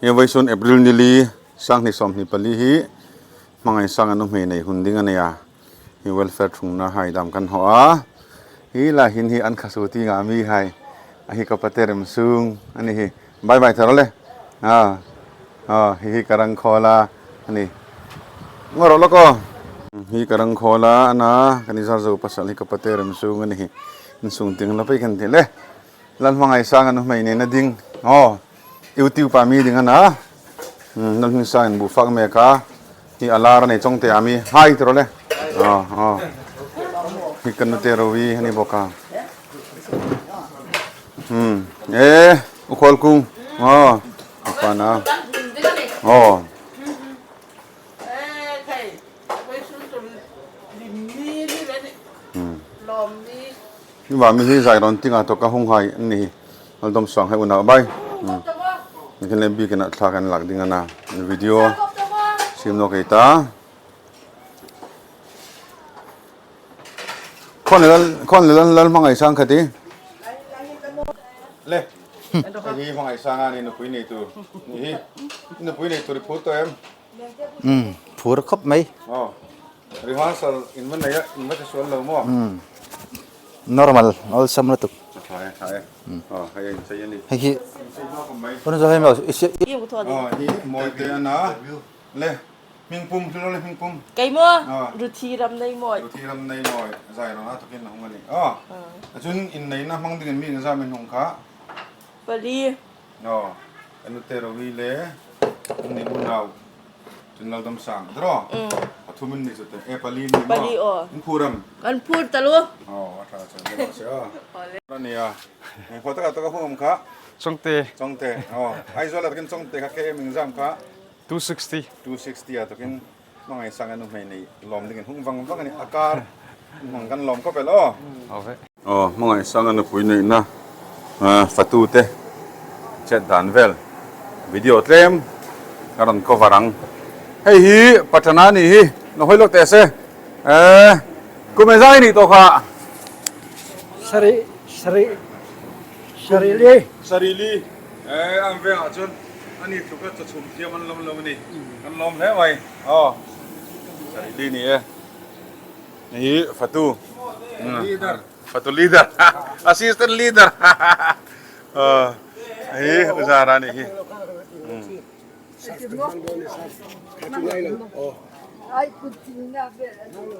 He vawisawn April nili sanghnih 24 hi hmangaih sang an hmei nei hun ding a nei a, hi welfare thungna hai dam kan hawh a, hi lah hin hi an khasu ti ngah mi hai a hi ka pate rem sung a ni hi bye bye thar le a aw hi hi ka rang khawl a a ni ngaw rawh lawk aw hi ka rang khawl a ana kan i zar zo pasal hi ka pate rem sung a ni hi insung ting la phei kan ti le lal hmangaih sang an hmei nen a ding aw. YouTube ah mi ding a na lal hming sang in buh fak mek a hi a lar a nei chawng te ah mi hai ti rawh le aw aw hi ka nute ro hi a ni bawk a um e u khawl kung aw a pan a aw. Hnuah mi hi zai rawn tinga tawk a hung hai an ni hi Haldawm suang hai unau bai nikhin leh bikin ah thla kan lak ding a na video sim nawk ei ta khawn leh lal khawn leh lal lal hmangaih sang khat i le hei hi hmangaih sang a ni nupui nei tur ni hi nupui nei tur i phur tawh em um phur khawp mai aw Rehearsal in va nei a, in va tisual lo maw? Umm normal awlsam lutuk. A tha e, tha e. Aw hei a inchei a ni. Hei hi Inchei hma kum mai. Pawn zawh hei maw i si. Aw hi mawi te a na le hmingpum thil le hmingpum. Kei maw Ruthi ram nei mawi. Ruthi ram nei mawi zai rawn a takin a hung a ni. Aw chun inneihna hmang ding in mi engzam in hung kha. Pali. Aw ka nute Rovi le an ni unau. Cun Laldam sang dro. Pathum in ni cu te. E pali ni Pali aw. In phuram. Kan phur ta lu. Aw a tha chan de se a. Ani a. Ngai kho taka taka hum kha. Chongte. Chongte. Aw. Aizawl ah takin chongte kha KM exam kha. 260. 260 ah takin mangai sang anu hmei nei lawm ding in hung vang vang ani akar mang kan lawm khawp el aw. Ave. Aw hmangaih sang a nupui neihna fatu te chet dan vel video tlem ka rawn cover ang. Hei hi Pathana a nih hi na hawi lawk teh se eh kum engzah nge nih tawh kha? Sarih sarih sarih li. Sarih li eh an vengah chuan a ni tluk a chawchhum thiam an lawm lo a ni kan lawm hle mai aw sarih li ni e. Hi fatu leader fatu leader assistant leader hi uzara ni hi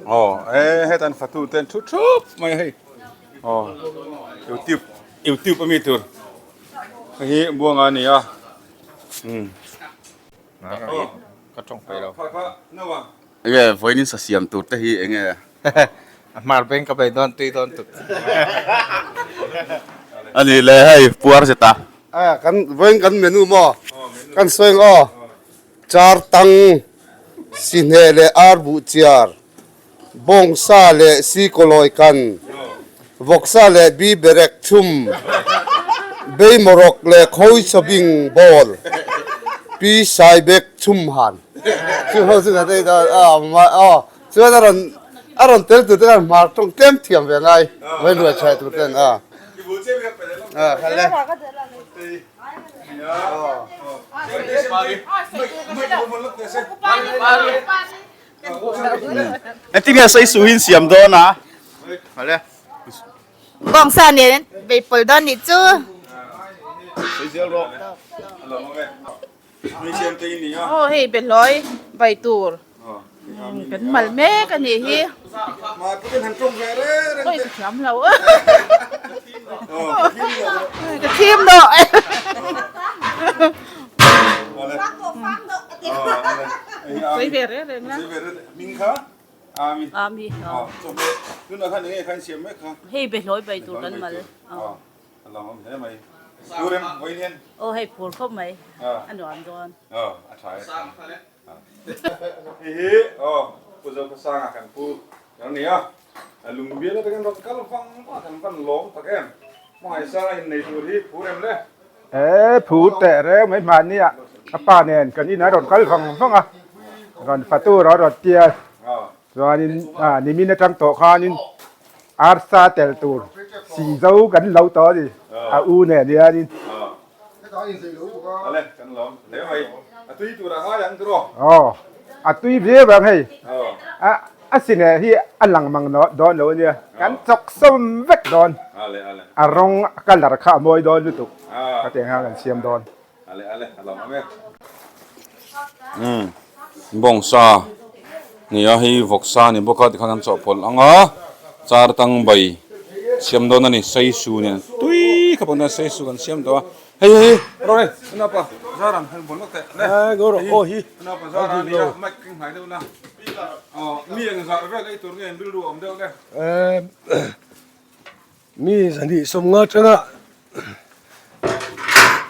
oh e hetan fatu ten thu thup mai hei oh youtube youtube ami tur hi buanga ni a ka tawng pai lo Enge vawiin sa siam tur te hi enge? A hmar beng ka bei dawn tui dawn tuk. A nih le hei puar zet a. A kan vawiin kan menu maw kan sawi ang aw char tang sihneh leh ar buh chiar bawngsa leh sikawlawi kan vawksa leh bi berek chhum beimawrawk leh khawichawbing bawl pi saibek chhum han. Chu ho chu ka tei dawn a ma aw chuan a rawn a rawn tel tur te khan hmar tawng tlem thiam ve ngai vawi luai chhai tur ten a a kha le Engtin nge sawi suhin siam dawn a? Bawngsa nen bei pawl dawn nih chu. Aw hei behlawi vai tur kan mal mek a nih hi oi ka thiam lo ka thim dawh sawi ve reng reng la ami hei behlawi vai tur kan mal. A lawm awm hle mai. Phur em vawiin hian? Aw hei phur khawp mai. A nuam dawn. Aw a tha e. Hei hi aw Pu Zokhawsanga kan pu kan ni a. A lungbial atangin rawn kal vang vang a kan van lawm tak em. Hmangaihsanga innei tur hi phur em le? E phur teh reng mai mahni a a pa nen kan inah rawn kal vang vang a. Rawn fatu rawh rawn tia. Chuanin nimin atang tawh khanin arsa tel tur si zo kan lo tawh a ni, a u nen hianin. Ale kan lawm hle mai. A tui tur a ngai ang tiraw? Aw a tui viau ang hei. A a sine hi a lang mang dawn lo ania. Kan chawk sawm vek dawn. A rawng a colour kha a mawi dawn lutuk. Ka ti ang a kan siam dawn. Ale ale a lawm ang e. Umm bawngsa nia hei vawksa ni bawk a tikhan an chawhpawlh ang a char tang bai siam dawn a ni saisu nen tui khawp ang chuan saisu kan siam tawh a hei hei hei rawh hei unaupa zarang han vawn lawk teh le hei unaupa zarang a nia mic keng hnai deuh la aw mi eng zah vel ei tur nge an rilru a awm deuh le. Mi zahnih sawmnga atanga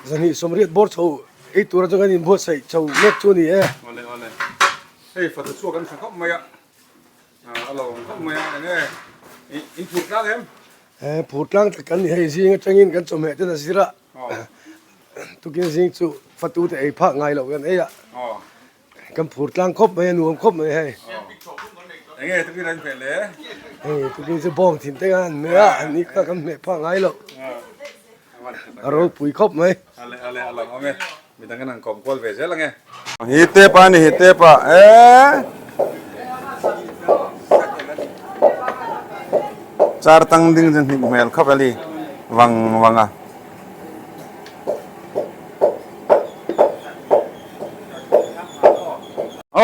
zahnih sawmriat bawr chho ei tur atanga an inbuatsaih chho mek chu a ni e. Awle awle hei fatu chhuak an tha khawp mai a a lo awm khawp mai a enge in phur tlang em? E phur tlang tak kan ni hei zing atangin kan chawhmeh ten a zir a tukin zing chu fatu te ei phak ngai loh kan ei a. Kan phur tlang khawp mai a nuam khawp mai hei. Enge tukin an hmeh le? Hei tukin chu bawng thin te an hmeh a an ni kha kan hmeh phah ngai lo. A ropui khawp mai. Ale ale a lang awm e. Midang an han kawm kual ve zel ange. Hi tep a ni hi tep a e. Char tang ding chu hnik hmel khawp a li vang vang a.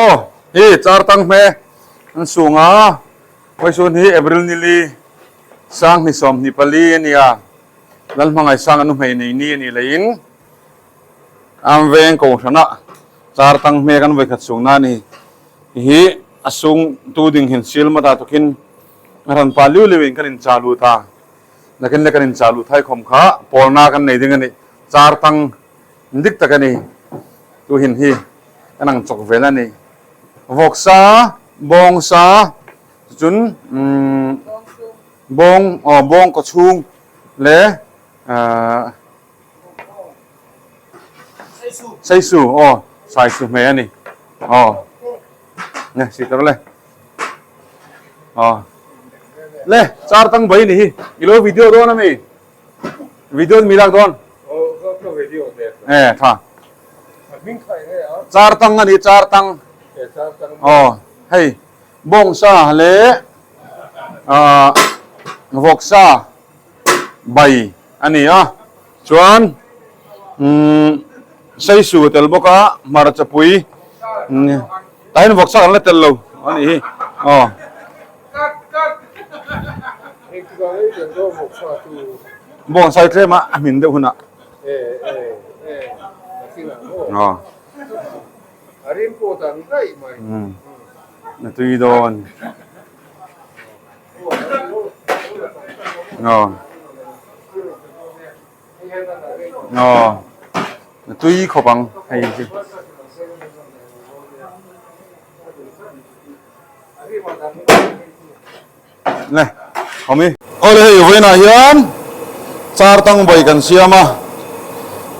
Aw hi char tang hme an sung a Vawisun hi April nili Sanghni 24 a ni a Lalhmangaih sang an hmei nei ni a nih laiin Am veng kohhrana char tang hme kan vawikhat sung na a ni hi a sung tu ding hin sil mata tukin a ran pa liu liu in kan in cha lut a nakin le kan in cha lut hai khawm kha pawlna kan nei ding a ni char tang Dik tak a ni. Tu hin hi kan ang chawk vel a ni. Vawksa, bawngsa, chun bawng aw bawng kaw chhung leh saisu aw saisu hmeh a ni. Aw ne si tar le. Aw le char tang bai ni hi. I lo video dawn a mi. Video mi lak dawn. Eh tha. Char tang ani char tang. Oh hei bawng sa le ah vawk sa bai ani a chuan um saisu tel bawk a hmarcha pui tah hian vawk sa kan la tel lo ani hi aw. Bawngsa hi tlem a a hmin deuh hunah aw a tui dawn aw aw a tui khawp ang hei hi. Ne awmi awle hei vawiinah hian char tang bawi kan siam a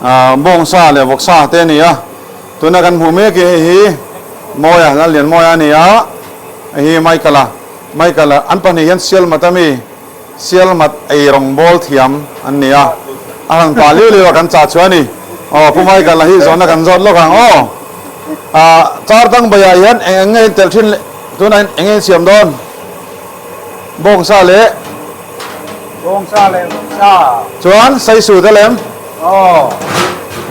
ah bawngsa leh vawksa te a ni a tuna kan hmuh mek hi hei hi Mawia Lallianmawia a ni a hei hi Michael-a Michael-a an pahnih hian Sialmat ami Sialmat ei rawngbawl thiam an ni a a han pah liu liu a kan chah chhuah a ni aw Pu Michael-a hi zawhna kan zawt lawk ang aw ah char tang bawiah hian eng eng nge in telh thin leh Tunah hian eng nge siam dawn? Bawngsa leh Bawngsa leh vawksa. Chuan saisu te lem? Aw.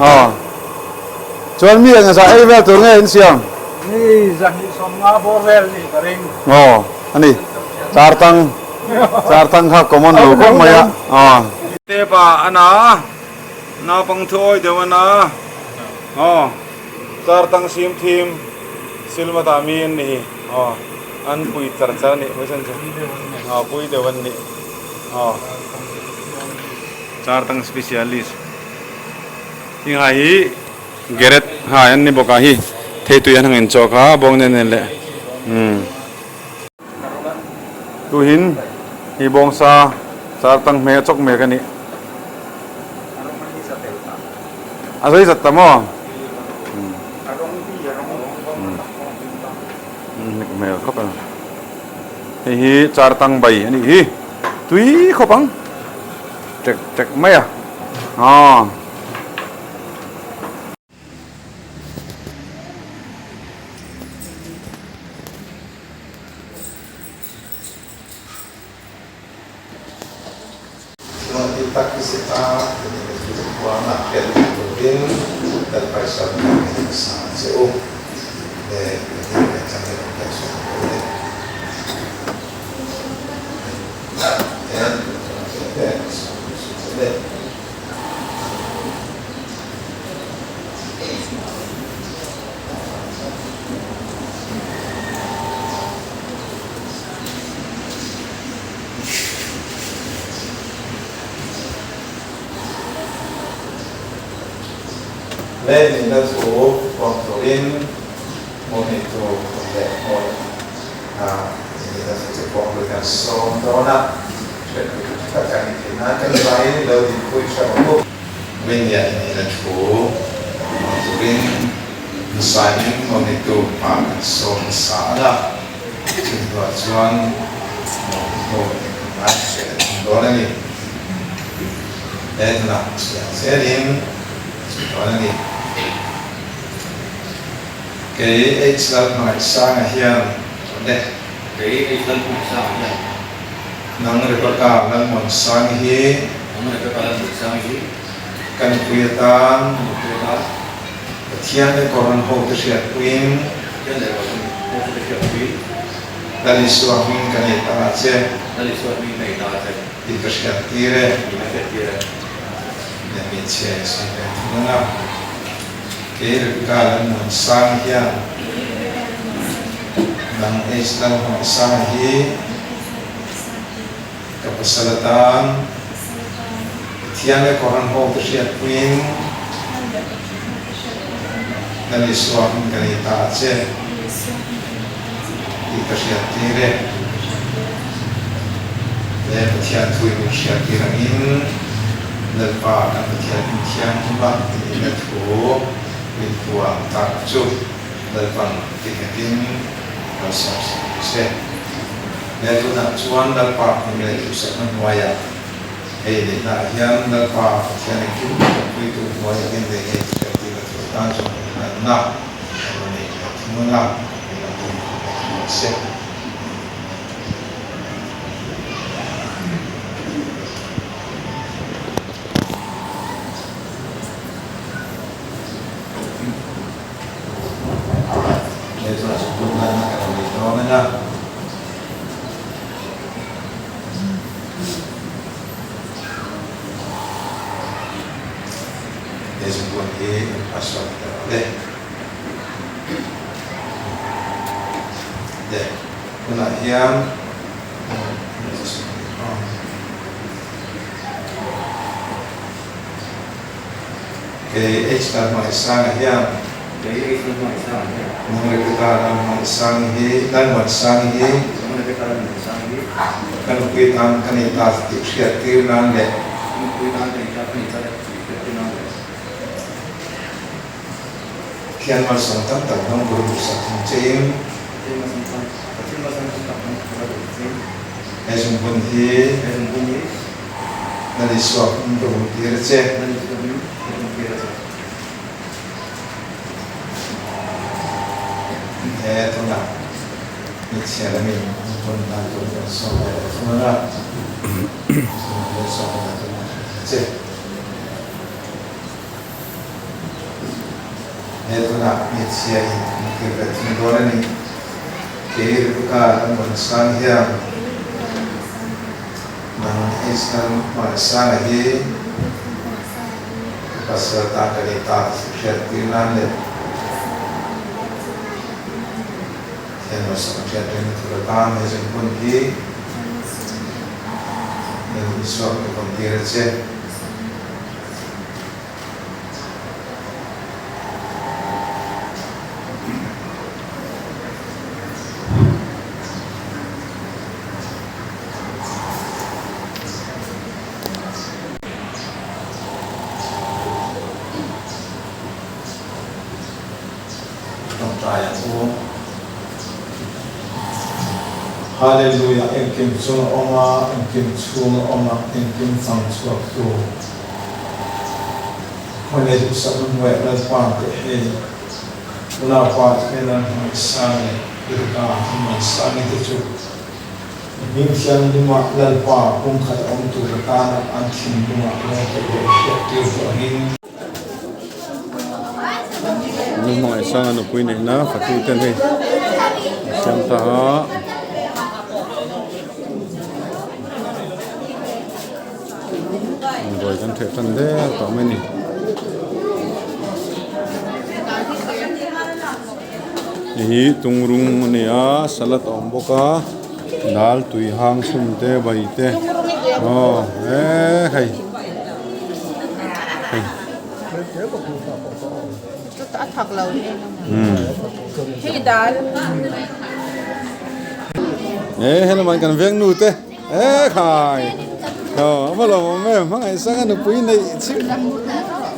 Aw. Chuan mi eng zah ei vel tur nge in siam? Mi zahnih 50 bawr vel nih ka ring. Aw, a ni. Char tang, char tang kha common lo khawp mai a. Aw. Tepa a na, naupang thuawi deuh a na. Aw. Char tang sim thim silma tah mi an ni hi aw an pui char char a nih hmai chan chu aw pui deuh an nih aw char tang specialist hi ngai hi Gareth hai an ni bawk a hi theitui an hang in chawk a bawng nen nen leh umm tuhin hi bawngsa char tang hmel chawk mek a nih. A zei zat ta maw? Hnik hmel khawp a. Hei hi char tang bai a nih hi. Tui khawp ang. Ṭek ṭek mai a. Aw. tak zeta in thu huanga hriat theih turin Lalpa Isua hmangin ka hmasa ang che u. Le Pathian leh changel awm hian sawi ang u le. Lei nihna chu huam turin hmuh nei tu leh hmuh nihna chu chu pawh lut kan sawm dawn a, hriatpui tha tak kan nih theih nan kan vaiin lo dinpui tha ang u. Winia i nihna thu huam turin hmasaiin hmuh nei tu hma kan sawm hmasa ang a, chumi hnuah chuan hmuh hmuh ngai hriat a thung dawn a ni. He tunah chhiah zelin chu dawn a ni. Kei H Lalhmangaihsanga hian awle. Kei H Lalhmangaihsanga hian. Nang Rebecca Lalmuansangi hi. Nang Rebecca Lalmuansangi hi. Ka nupui atan. Ka nupui atan. Pathian leh Koran hote hriatpuiin. Pathian leh Koran hote hriatpuiin. Lal Isua hming ka nei ta a che. Lal Isua hming ka nei ta a che. Tih ka hriattir e. Tih ka hriattir e. Nia hmeichhia in sawi ve thung ang a. Kei Rebecca Lalmuansang hian nang H Lalmuansanga hi ka pasal atan Pathian leh Koran ho te hriatpuiin Lal Isua hming ka nei ta a che tih ka hriattir e. Le Pathian thui min hriattir angin Lalpa kan Pathian hming thianghlim a inihna thu min puan tak chu Lalpan tinghetin malsawm sak ni se. Le tunah chuan Lalpa hming leh duhsakna hnuaiah hei neihnaah hian Lalpa Pathian engkim tanpuitu hnuaiah hian lei ngei hriattir a thu atan chuan inhlanna a rawn nei leh thung ang a, min lo pawm leh thung se. He chuan chu tun lanna ka lo nei dawn ang a. He zungbun hi in password ni ta rawh le. Le, tunah hian Kei H Lalhmangaihsanga hian Kei H Lalhmangaihsanga hian Nang Rebecca Lalhmangaihsangi hi Lalmuansangi hi Nang Rebecca Lalmuansangi hi Ka nupui tan ka nei ta tih hriat tir nan leh Ka nupui tan ka nei ta ka nei ta tih hriat tir nan leh. Pathian malsawm tam tak dawng tur duhsak thung chein. Pathian malsawm tam Pathian malsawm tam tak dawng tura duh chein. He zungbun hi. He zungbun hi. Lal Isua hming ka hum tir a che. Lal Isua hming ka hum tir a che. He tunah hmeichhia lamin an pawn dan tur kan sawm leh leh thung ang a. Tunah hian sawm dan tur kan hrilh a che. He tunah hmeichhia in an tir ve thung dawn a ni. Kei Rebecca Lalmuansang hian nang H Lalmuansanga hi ka pasal tan ka nei ta tih hriat tir nan leh Pathian malsawm hriat reng tur atan he zungbun hi Lal Isua ka vawn tir a che. Tawngtai ang u. Hallelujah engkim chung a awm a, engkim chhung a awm a, engkim fang chhuak tu. Khawnge duhsakna hnuaiah Lalpa teh hei unaupa te hian an hmangaih sang leh Rebecca an hmangaih sang te chu. Hming Thianghlima Lalpa pumkhat a awm tur atana an thinlungah lawngte leh hriattir chu angin. Nu hmangaihsanga nupui neihna fatu ten hei a siam ta a. Ruai kan theh tan der tawh mai a ni. Hei hi tungrung a ni a salad a awm bawk a dal tui hang chhum te bai te aw e hei hei. E helama kan veng nu te. E khai aw a va lawm awm em hmangaih sanga nupui neih chiah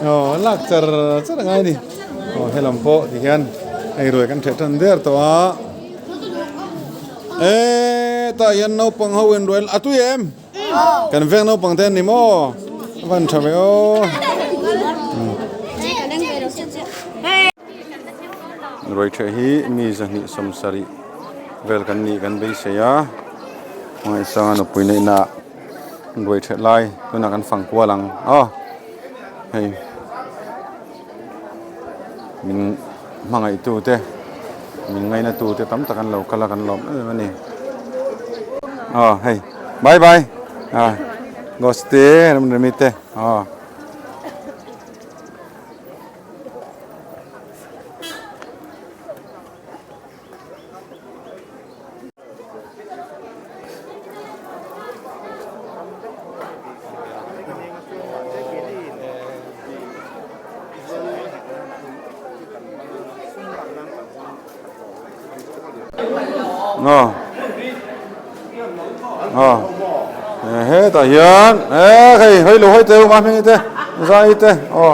aw lak char char a ngai a ni aw helam pawh ti hian hei ruai kan ṭheh ṭan der tawh a e tah hian naupang ho in ruai a tui em kan veng naupang te an ni maw a van ṭha ve aw ruai ṭheh hi mi zahnih sawmsarih vel kan nih kan beisei a. Hmangaihsanga nupui neihna ruai that lai tunah kan fang kual ang aw hei min hmangaih tu te min ngaina tu te tam tak an lo kal a kan lawm em em a ni aw hei bye bye ah goste remremi te aw. Aw aw hetah hian e hei hawi lo hawi teu mahni te zai te aw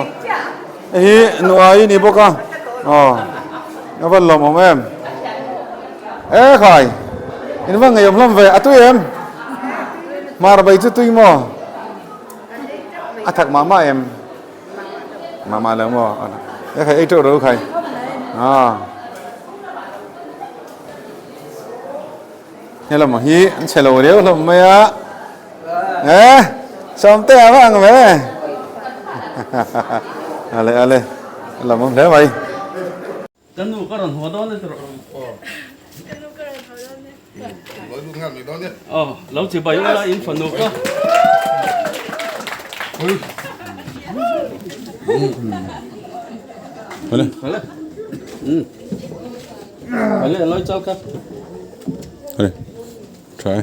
Hei hi nuai ni bawk a aw a va lawmawm em e khai in va ngeiawm hlawm ve a tui em hmar bai chu tui maw a thak mah mah em mah mah lo maw e khai ei teuh ro khai a helam hi an chhe lo riau hlawm mai a. Eh, sawmte a va ang ve. Ale ale, lam awm hle mai. Ka nu ka rawn haw dawn e tawrh. Ka nu ka rawn haw dawn e. Aw, lo chi bai ula in fanu ka. Ale. Ale. Ale, loi chal ka. Ale. Tha e.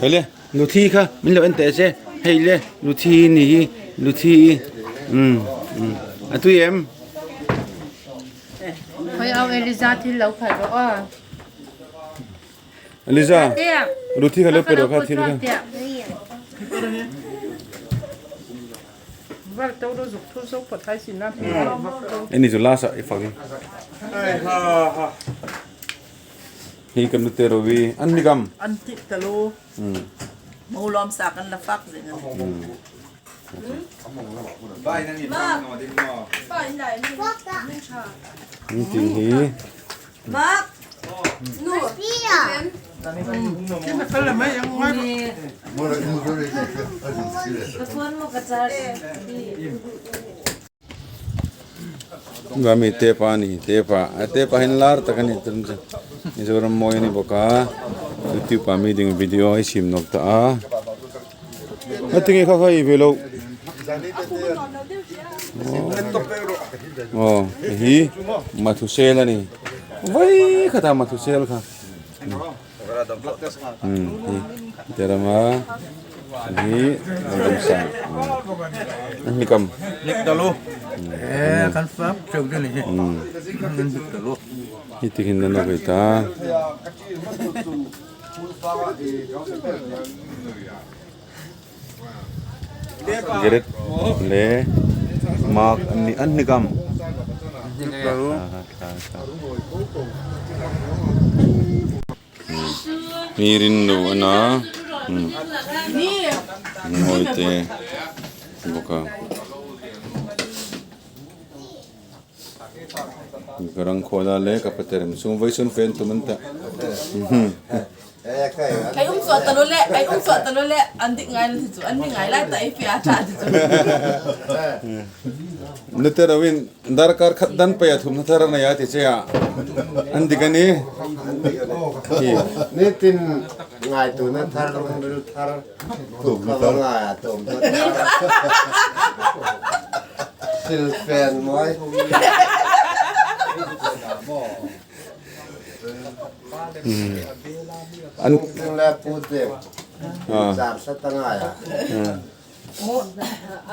Hei le Luthi kha min lo en teh che hei le Luthi ni hi Luthi i umm umm a tui em. Hoi au Eliza thil lo khalh rawh aw. Eliza Luthi kha lo pe rawh kha thil kha. Eni chu last ah i fak in. Hi kan nute rovi an ni kam. An ti talo. Mo lom sa kan la fak zing an. Ni ting hi. Mak. Nu. Gami tepa ani tepa a tepa hin lar tak ani tum chu Mizoram mawi ani bawk a youtube ah mi ding video a sim nawk ta a a tinge kha kha ei ve loh aw hei hi mathusel ani vai khatah mathusel kha. Terama hi ramsa ni kam hi tihin na kai ta Gerrit le Mark an ni an ni kam Mi rin lo a na ngawi te bawk a. Ka rang khawl a le ka paterem chung vawi sawn fen tum an ta. Ai um chuah ta lo le ai um chuah ta lo le an dik ngai lo ti cu an mi ngai lai ta i fi a tha ti cu. Nute rawin darkar khat dan pe a thum na thar na ya ti che a an dik ani. Nitin ngai tu na thar lungril thar tuk kha va ngai a tom ta silfen moi. An le pu te char sa ta ngai a.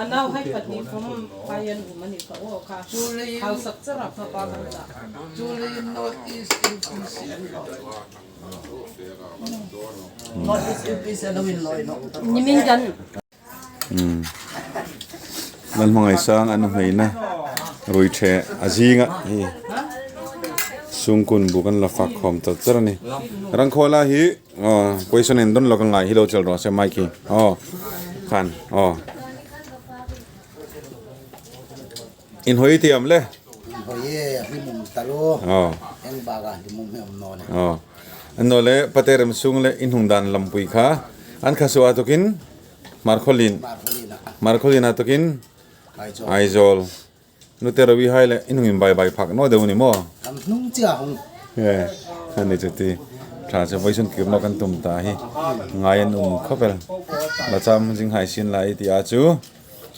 Anau hai pahnih from Payan um ani ka aw kha hausak chara kha pa kan dah. North East UPC lo in loi no. Nimin kan Lan hmangaih sang an hmeina rui the a zinga hi sungkun bu kan la fak khawm char char a ni. Rangkhawla hi question in dawn lo ka ngai hi lo chel rawh se mic hi aw khan aw. In hawi tiam le. In hawi e a hlimawm ta lo. Aw. Eng bak a hlimawm hi a awm nawn e. Aw. An naw le pate rem sung le in hnung dan lampui kha an kha su a tukin Markholin. Markholin a tukin Aizawl. Nute rawi hai le in hnung in bai bai phak no deuh ni maw. Kan hnung chiah hung. Ye ani chu ti tha che voi sun kir no kan tum ta hi ngai an um khawp el. Lacham jing hai sin lai ti a chu.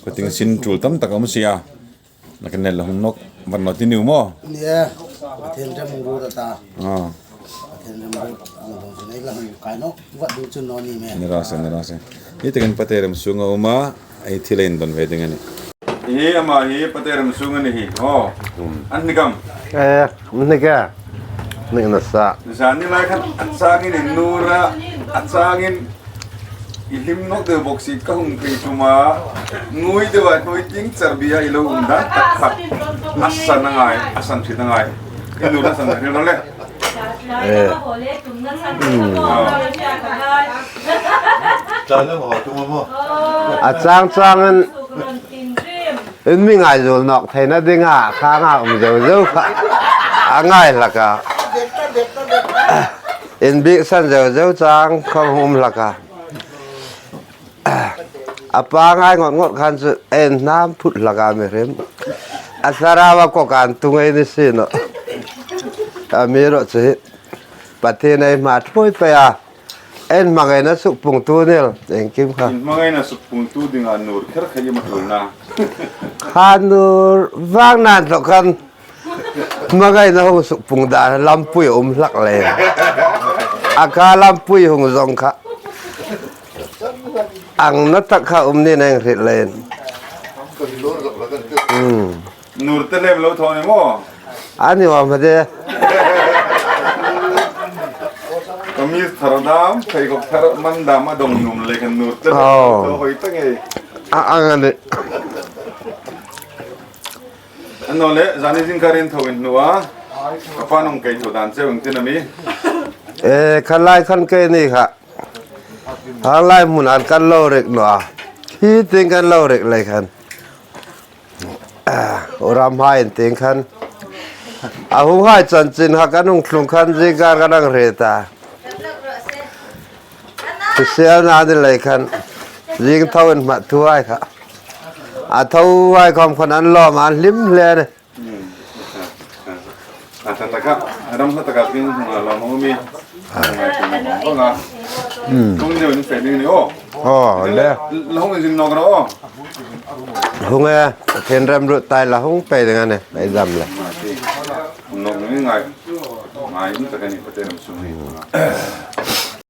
Khuating sin tul tam tak a awm si a, la kan nel hung nawk van nawt i niu maw? Nia, Pathian ram rut a ta. Pathian ram rut ang dawng chu nei la hung kai nawk vat ding chu naw ni me. Ni ra se, ni ra se. Hi takin Pate ram sung a awm a, ei thil a indawn ve ding a ni. Hi amah hi Pate ram sung a ni hi, aw. An hnikam. E, hnik e. Hnik nasa. Zan ni lai khan a changin i nur a, a changin i hlim nawk deuh bawk si ka hung phei tum a, ngui deuh a hnuai ting char bia i lo um dan tak kha a san a ngai, a san hrit a ngai. I nur a san hrit lo le. A chang chang in in mi ngai zul nok thei na ding ah kha nga um zo zo kha a ngai hlaka in bik san zo zo chang khom um hlaka a pa ngai ngot ngot khan chu en nam phut hlaka mi rim a sarawa ko kan tungai ni si no a mi ro chi pathian ei ma thoi pe a En hmangaihna suk pungtu nil engkim kha. In hmangaihna suk pungtu dingah nur kher kha i matul na. Kha nur vang nan tlawh khan hmangaihna hung suk pung dan lampui a um hlak le. A ka lampui hung zong kha ang na tak kha um ni neng hrit len. Nur te lem lo thaw ni maw? Ani awm hade. Kamis thar dam, pheikhawk thar man dam a dong num le kan nur te lem lo thaw hoi ta ngei. A ang ani. Ano le zani zing karin tho in hnuwa ka pa nong kei tho dan cheu ing tin ami. E khalai khan ke ni kha. Halai mun an kan lo rek no a. Khi ting kan lo rek lai khan. Ram hai in ting khan a hung hai chanchin ha kan hung thlung khan zingkar kan ang hre ta hrisel na ni lei khan zing tho in hmat thu ai kha a tho ai khom khan an lawm an hlim hle ni Ram hla taka ping la mo mi tung deuh in fe ding ni o oh le la hung in nok ro o hung e then ram ru tai la hung pe ding ane ai dam le nok ni ngai ngai ni taka ni pate ram su ni.